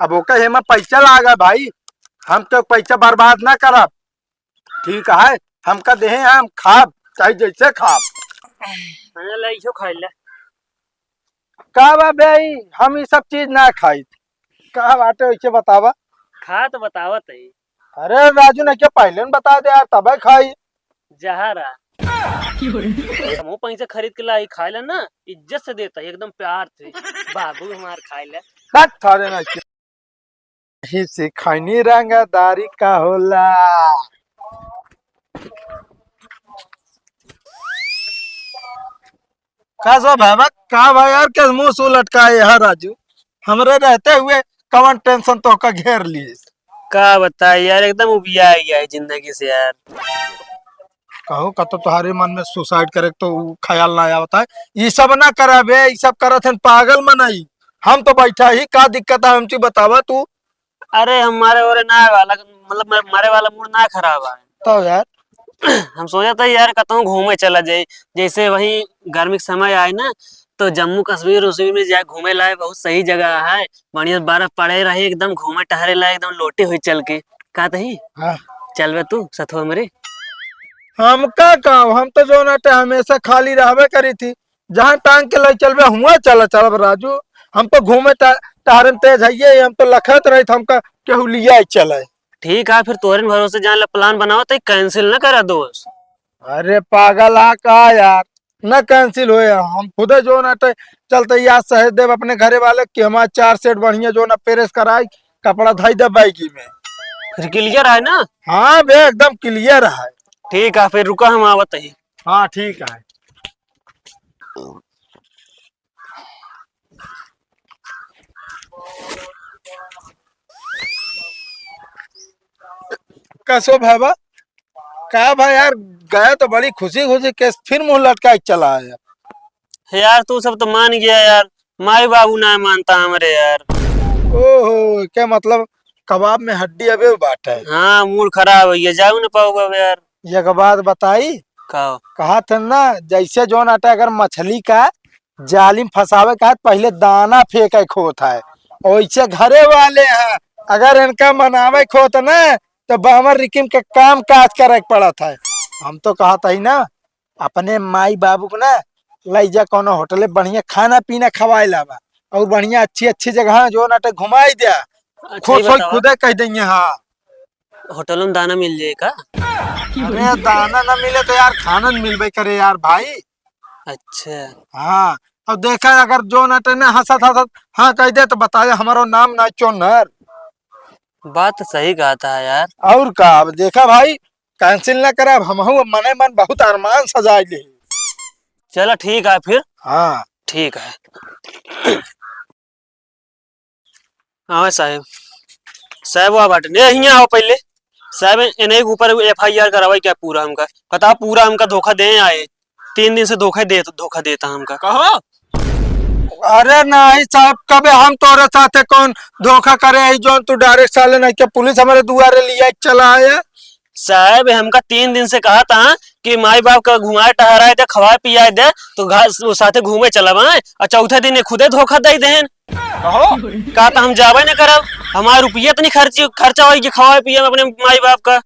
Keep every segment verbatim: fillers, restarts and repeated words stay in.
अब ओके हेमा पैसा लागा भाई, हम तो पैसा बर्बाद ना करब। ठीक है, हमका देहे हैं, हम खाब, चाहे जैसे खाब। हाँ, ले, इहो खाई ले। का बा भाई, हम ई सब चीज ना खाई। का बाटे वैसे बतावा? खा तो बतावत है। अरे राजू ने क्या पहले न बता दे यार, तबे खाई। जहर है। हमहू पैसा खरीद के लाई, खाए ला ना, इज्जत से देता है, एकदम प्यार से। बाबू हमार खाए ला। बस थारे ना ही सिखैनी रंगदारी का होला। का सब है बा? का भाई यार, के मुंह सु लटकाए है राजू? हमरे रहते हुए कवन टेंशन तोहका घेर ली? का बताई यार, एकदम उबिया गया है जिंदगी से यार। कहो का तो तुम्हारे मन में सुसाइड करे के तो उ ख्याल ना आवत है। ई सब ना करा बे, ई सब करत हन पागल मनई। हम तो बैठा ही, का दिक्कत है हमची बतावा तू? अरे हम मारे ओरे ना वाला, मतलब म-, मारे वाला मूड ना खराब है। तो यार हम सोचा था यार कतहूँ घूमे चला जाए, जैसे वही गर्मी के समय आए ना, तो जम्मू कश्मीर उश्मीर में जाए घूमे लाए, बहुत सही जगह है, बढ़िया बर्फ पड़े रहे, एकदम घूमे टहरे लाए, एकदम लोटे हुई चल के। का तही? हाँ। चलबे तू सथवा हमरे? हमका का, हम तो जो ना टे हमेशा खाली रहबे करी थी, जहाँ टांग के ले चलबे हुआ चला चलब राजू। हम तो घूमे टा-, टहरे में तेज हइये, हम तो लखत रही था हमका केहू लिया चले। ठीक है, फिर तोहरे भरोसे जान ला प्लान बनावा तो कैंसिल ना करा दोस्त। अरे पागल आ का यार, ना कैंसिल होए, हम खुदे जो ना टे चलते यार सहेज देब अपने घरे वाले कि हमारे चार सेट बढ़िया जो ना प्रेस कराई, कपड़ा धई दे बैगी में। फिर क्लियर है ना? हाँ बे, एकदम क्लियर है। ठीक है, फिर रुका हम आवत ही। हाँ ठीक है। कसो भाई बा, का भाई यार, गया तो बड़ी खुशी खुशी केस फिर मुंह लटका के चला आया। यार तू सब तो मान गया यार, माई बाबू ना मानता हमरे यार। ओहो, क्या मतलब, कबाब में हड्डी अबे बाटे। हाँ, मूड खराब हो गया, जाऊ ना पाऊंगा अब यार। एक बात बताई? का? कहा थे ना, जैसे जोन आटे अगर मछली का जाली में फंसावे का है, पहले दाना फेंके के होत है। वैसे घरे वाले हैं, अगर इनका मनावे के होत ना, तो बामर रिकिम के काम काज करे के पड़त है। हम तो कहत ही ना, अपने माई बाबू को ना लई जा, कोनो होटले बढ़िया खाना पीना खवाए लावा और बढ़िया अच्छी अच्छी जगह जो ना टे घुमाई द्या। अच्छा, खुश होई बतावा। खुदे कह देंगे, हाँ। होटल में दाना मिल जाए का? अरे दाना ना मिले तो यार खाना न मिलबे करे यार भाई। अच्छा। हाँ, अब देखा अगर जो ना टे ना हंसत हंसत हाँ कह दे तो बताया हमारो नाम ना चोनर। बात तो सही कहा था यार। और का, अब देखा भाई, कैंसिल ना करा, अब हमहू मने मन बहुत अरमान सजाए ले। चला ठीक है फिर। हाँ। ठीक है। हाँ साहेब, साहेब वा बाटे ने, हियाँ आओ पहले। साहेब, इन्हें के ऊपर एफ आई आर करवाई क्या पूरा हमका? बताओ, पूरा हमका धोखा दे आए, तीन दिन से धोखा दे, धोखा देता हमका। कहो। अरे नहीं साहब, कबे हम तोरे साथे कौन धोखा करे आई, जौन तू डायरेक्ट साले नहीं के पुलिस हमारे दुआरे लिया चला आया? साहब, हमका तीन दिन से कहा था कि माई बाप का घुमाए टहराए दे, खवाए पियाए दे, तो घा-, वो साथे घूमे चलब आए, और चौथे दिन ये खुदे धोखा दे देहन। कहो। का तो हम जाबे न करब, हमार रुपया इतनी खर्ची, खर्चा होई कि खवाए पिए में अपने माई बाप का।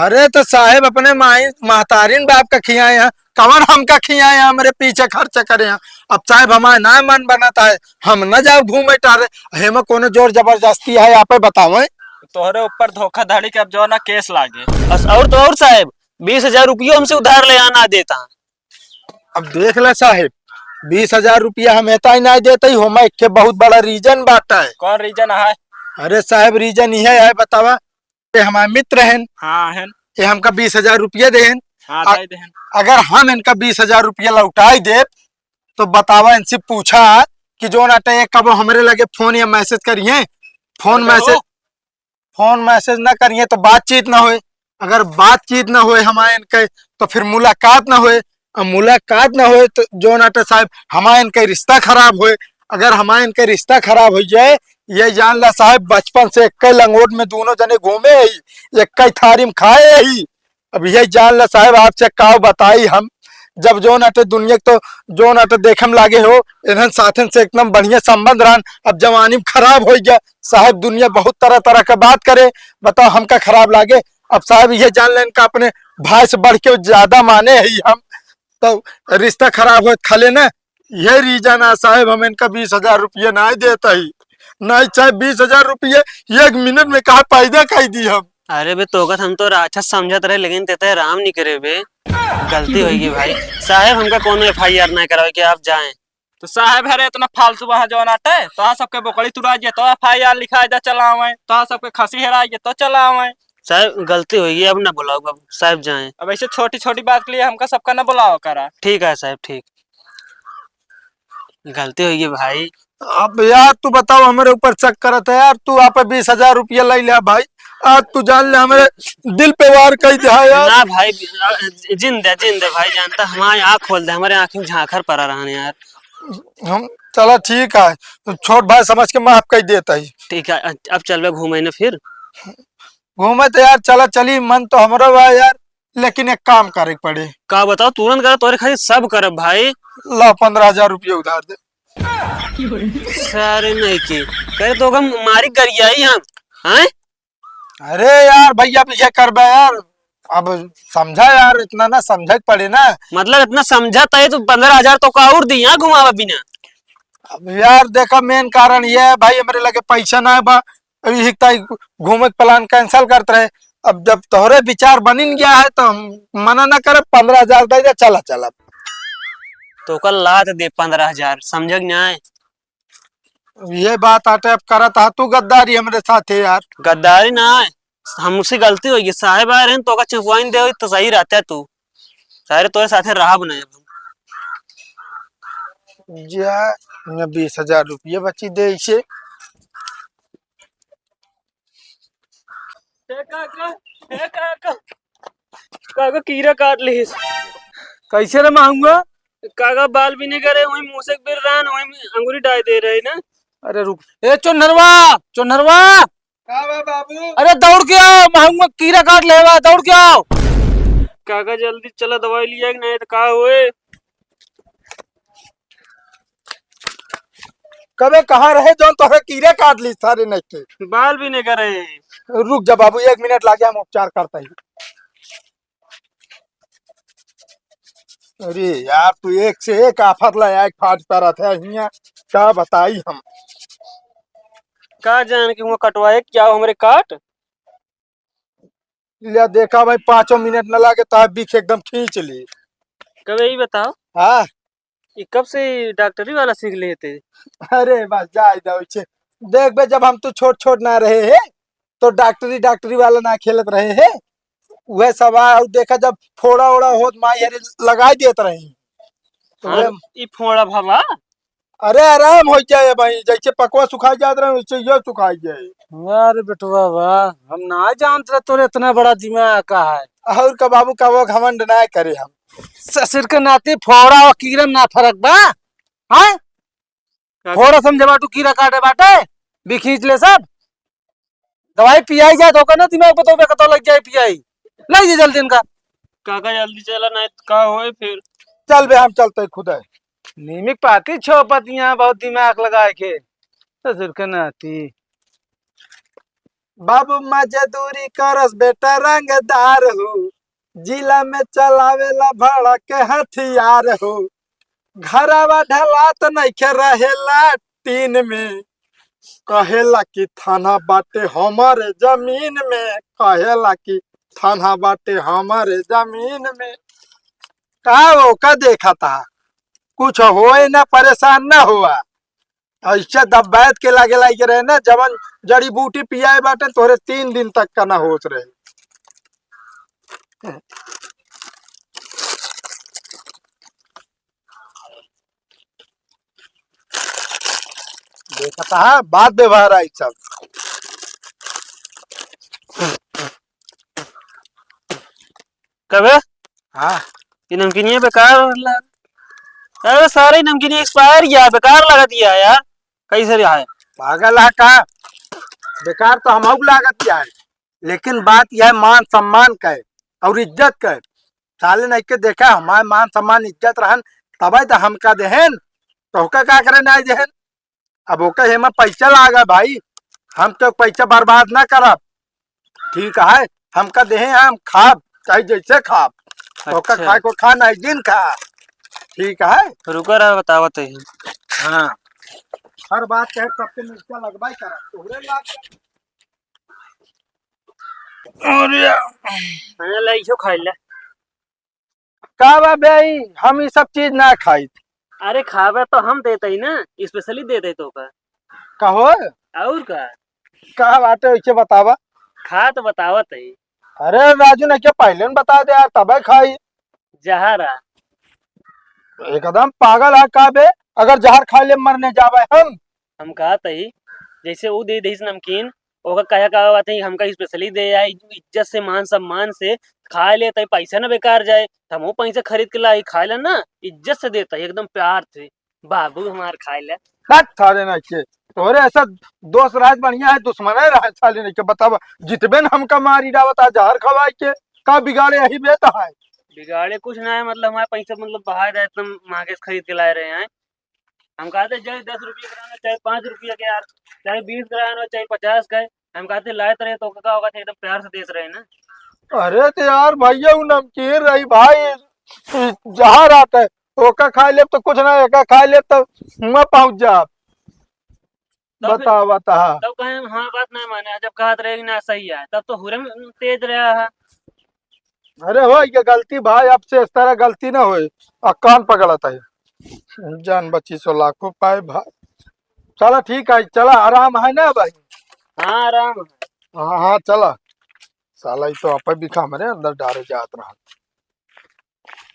अरे तो साहेब अपने माई, महतारिन बाप का खियाए हैं, कवन हमका खियाए हैं, हमरे पीछे खर्चा करे हैं। अब साहेब हमारे ना मन बनत है, हम न जाओ घूमे टहरे, हेमे कोनो जोर जबरदस्ती है, आपे बतावे। तोहरे ऊपर धोखाधड़ी के अब जो ना केस लागे। बस और तो और साहेब, बीस हजार रुपयो हमसे उधार ले आना देता। अब देख ले साहेब, बीस हजार रुपया हम एता ही ना देते ही, होमा एक ठे बहुत बड़ा रीजन बाटा है। कौन रीजन है? अरे साहेब रीजन यह है, बतावा, ये हमारे मित्र हैं। हाँ, हैं। ये हमका बीस हजार रुपया देहन। हाँ, अ-, दे देहन। अगर हम इनका बीस हजार रुपया लौटाई देब, तो बतावा, इनसे पूछा कि जो ना टे कबो हमरे लगे फोन या मैसेज करिए, फोन अरे मैसेज, हो। फोन मैसेज ना करिए तो बातचीत ना होए। अगर बातचीत ना होए हमारे इनके, तो फिर मुलाकात ना होए। अब मुलाकात ना होए तो जो ना टे साहब हमारे इनके रिश्ता खराब होए। अगर हमारे इनके रिश्ता खराब हो जाए, ये जान ला साहब, बचपन से एक लंगोट में दोनों जने घूमे ही, एक थारी में खाए ही। अब ये जान ला साहब, आपसे का बताई हम, जब जौन अटे दुनिया के तो जौन अटे देखे में लागे हो, इन्हन साथन से एकदम बढ़िया संबंध रहन, अब जवानी में खराब होइ गया। साहेब, दुनिया बहुत तरह तरह के बात करे, बताओ हमका खराब लागे? अब साहेब ये जान लेन का अपने भाई से बढ़ के ज्यादा माने ही हम, तो रिश्ता खराब हो खले ना। ये reason है साहेब, हम इनका बीस हजार रुपये ना देता ही, नहीं चाहे बीस हजार रुपये एक मिनट में कहा पैदा कर दी हम। अरे बे तोका त हम तो राक्षस समझत रहे, लेकिन ते तो राम निकरे बे। गलती होइ गई भाई। साहेब, हमका कोनो F I R ना करावे कि आप जाएं। तो साहेब, अरे इतना फालतू वहाँ जौन आटे, तो सबके बोकड़ी तुड़ा जे तो F I R लिखा जा चलावे, तो सबके खसी हेरा जे तो चलावे। साहेब, गलती होइ गई, अब ना बुलाओ बाबू, साहेब जाएं। अब ऐसे छोटी छोटी बात के लिए हमका सबका ना बुलाओ करा। ठीक है साहेब, ठीक। गलती होइ गई भाई। अब यार तू बताओ, हमरे ऊपर शक करत है यार, तू आप बीस हजार रुपया ले ले भाई, आज तू जान ले हमरे दिल पे वार कर दिया यार। ना भाई, जिन दे, जिन दे भाई, जानता हमारी आँख खोल दे, हमरे आँख में झांखर पड़ा रहने यार। हम, चला ठीक है, छोट भाई समझ के माफ कर देता ही। ठीक है, अब चलबे घूमे न फिर। घूमे तो यार चला चली, मन तो हमरो बा यार, लेकिन एक काम करे के पड़े। का बताओ, तुरंत करा, तोरे खातिर सब करब भाई। ला, पन्द्रह हजार रुपये उधार दे। सारे नहीं के करे तो हम मारी गरियाई हम, हैं? अरे यार भैया, अब ये करबे यार, अब समझा यार, इतना ना समझे के पड़े ना। मतलब इतना समझा तय तो पन्द्रह हजार तो का और दी, यहाँ घुमावा बिना। अब यार देखा, मेन कारण ये है भाई, हमरे लगे पैसा ना बा, अब यही ताई घूमे के plan cancel करत रहे। अब जब तोहरे विचार बनिन गया है तो हम मना ना करब, पन्द्रह हजार दे दे, चला चला। तो ओकर लात दे पन्द्रह हजार, समझ के ना आए? ये बात आटे, अब करत हा तू गद्दारी हमरे साथे यार। गद्दारी ना है, हमसे गलती होइ गई, साहेब आए रहे तो ओका चुपवाइन दे तो सही रहता है तू। सारे तोरे साथे रहा बनाए अब हम। जा, यहाँ बीस हजार रुपये बची दे इसे। ए काका, ए काका, काका कीरा काट लिहिस। कैसे रे माहुआ? काका बाल भी नहीं करे, वही मुँह से गिर रहा है, वही अंगुरी डाल दे रहे ना। अरे रुक, ए चोन्हरवा, चोन्हरवा। का बा बाबू? अरे दौड़ के आओ, माहुआ कीरा काट ले बा, दौड़ के आओ। काका जल्दी चला, दवाई लिया कि नहीं तो का होए? कबे कहाँ रहे जौन तोहरे कीरे काट ली सारे नहीं के? बाल भी नहीं करे। रुक जा बाबू, एक मिनट लागे, हम उपचार करता ही। अरे यार, तू एक से एक आफत ला एक फाट करत है हियाँ, का बताई हम। का जान के हुआ कटवाए क्या हमरे काट? लिया देखा भाई, पाँचों मिनट न लागे, तो बिख एकदम खींच ली। कबे ई बताओ, हाँ। ई कब से ई डॉक्टरी वाला सीख लेते? अरे बस, जाए दो इसे। देख बे, जब हम तो छोट छोट ना रहे हैं, तो डॉक्टरी, डॉक्टरी वाला ना खेलत रहे हैं। वह सब आ, और देखा, जब फोड़ा ओड़ा होत, माई हरे लगाई देत रही। तो हाँ, वह ई फोड़ा भवा। अरे आराम हो जाए भाई, जैसे पकवा सुखाई जात रहे, वैसे यो सुखाई जाए। अरे बेटवा बा, हम ना जानत रहे तोरे इतना बड़ा दिमाग का है। और का बाबू, का वो घमंड ना करे हम। ससुर के नाती फोड़ा और कीरन ना फरक बा, हैं? का फोड़ा समझे बाटू, कीरा काटे बाटे, भी खींच ले सब। दवाई पियाई जाए तो ओकर ना दिमाग पर तो कतौ लग जाए पियाई। लग जाए जल्दी इनका। काका जल्दी चला, नहीं तो का होए फिर? चल बे, हम चलते खुद है। नीमिक पाती छो पतियां बहुत दिमाग लगाए के। ससुर के नाती। बाबू मजदूरी करस बेटा रंगदार हो, जिला में चलावेला भाड़ा के हथियार हो। घरवा ढलात नइखे रहेला टीन में, कहेला कि थाना बाटे हमारे जमीन में, कहेला कि थाना बाटे हमारे जमीन में। का हो, का देखा था? कुछ होए ना, परेशान ना हुआ। ऐसे दब बैठ के लागे लागे रहे ना, जवन जड़ी बूटी पियाए बाटे, तोहरे तीन दिन तक का ना होत रहे। देखता है, बात व्यवहार आई सब। कबे? हाँ। ये नमकीनिया बेकार ला-, अरे सारे नमकीनिया expire गया, बेकार लगा दिया यार। कैसे रहा है? पागल है का? बेकार तो हम लागत गया है, लेकिन बात यह है मान सम्मान का है और इज्जत का है। साले नहीं के देखा, हमार मान सम्मान इज्जत रहन, तबे तो हमका देहेन, तो ओका का करे नहीं देहेन? अब ओका हेमा पैसा लागा भाई, हम तो पैसा बर्बाद ना करब, ठीक है? हमका देहे, हम खाब, चाहे जैसे खाब, ओका अच्छा। खाए को खा, नहीं दिन खा, ठीक है? रुका रहा, बतावत है। हाँ, हर बात कहे सबके मिर्चा लगवाई करा, तोहरे लाग। अरे, हाँ, ला, इहो खाई ला। का बा बे, हम ई सब चीज ना खाई। अरे, खावे तो हम देते ही ना, specially देते तो का। कहो? और का? का बाटे, वैसे बतावा। खा तो बतावत है। अरे राजू, नहीं के पहले न बता दे यार, तबे खाई। जहर आ। एकदम पागल है का बे? अगर जहर खा ले मरने जावे हम। हम कहत हई, जैसे ऊ दे देहिस नमकीन, ओकर कहे का बात है, हमका specially दे आए, इज्जत से, मान सम्मान से खाए ले, तई पैसा न बेकार जाए, त हमहू पैसा खरीद के लाई, खाए ला ना, इज्जत से देता है, एकदम प्यार से, "बाबू हमार खाए ला।" हट साले नहीं के, तोरे ऐसा दोस्त रहे बढ़िया है, दुश्मन है रहे साले नहीं के, बतावा, जितबे न हमका मारी डावत है, जहर खवाए के, का बिगाड़े यही बेटा है? बिगाड़े कुछ ना है, मतलब हमारे पैसा मतलब बाहर जाए, इतना महंगे से खरीद के लाए रहे हैं, हम कहते चाहे दस रुपये का रहना, चाहे पाँच रुपये का यार, चाहे बीस का रहना, चाहे पचास का है। हम कहते लाए तो रहे तो का होगा, एकदम प्यार से देते रहे ना। अरे तो यार भैया, वो नमकीन रही भाई, जहाँ रहता है, ओका खा लेब तो कुछ ना, एका खा लेब तो हुआ पहुँच जाब। तब फिर बतावा, बतावा। तब कहे हम हमार बात ना माने, जब कहत रहे कि ना सही है, तब तो हुरे में तेज रहा है। अरे हो, ये गलती भाई, अब से इस तरह गलती ना होए। आ कान पकड़त है, जान बची सो लाखों पाए भाई। चला ठीक है, चला, आराम है ना भाई? हाँ, आराम है। हाँ, हाँ, चला। साला, ये तो आप भी खा मरे अंदर डारे जात रहा।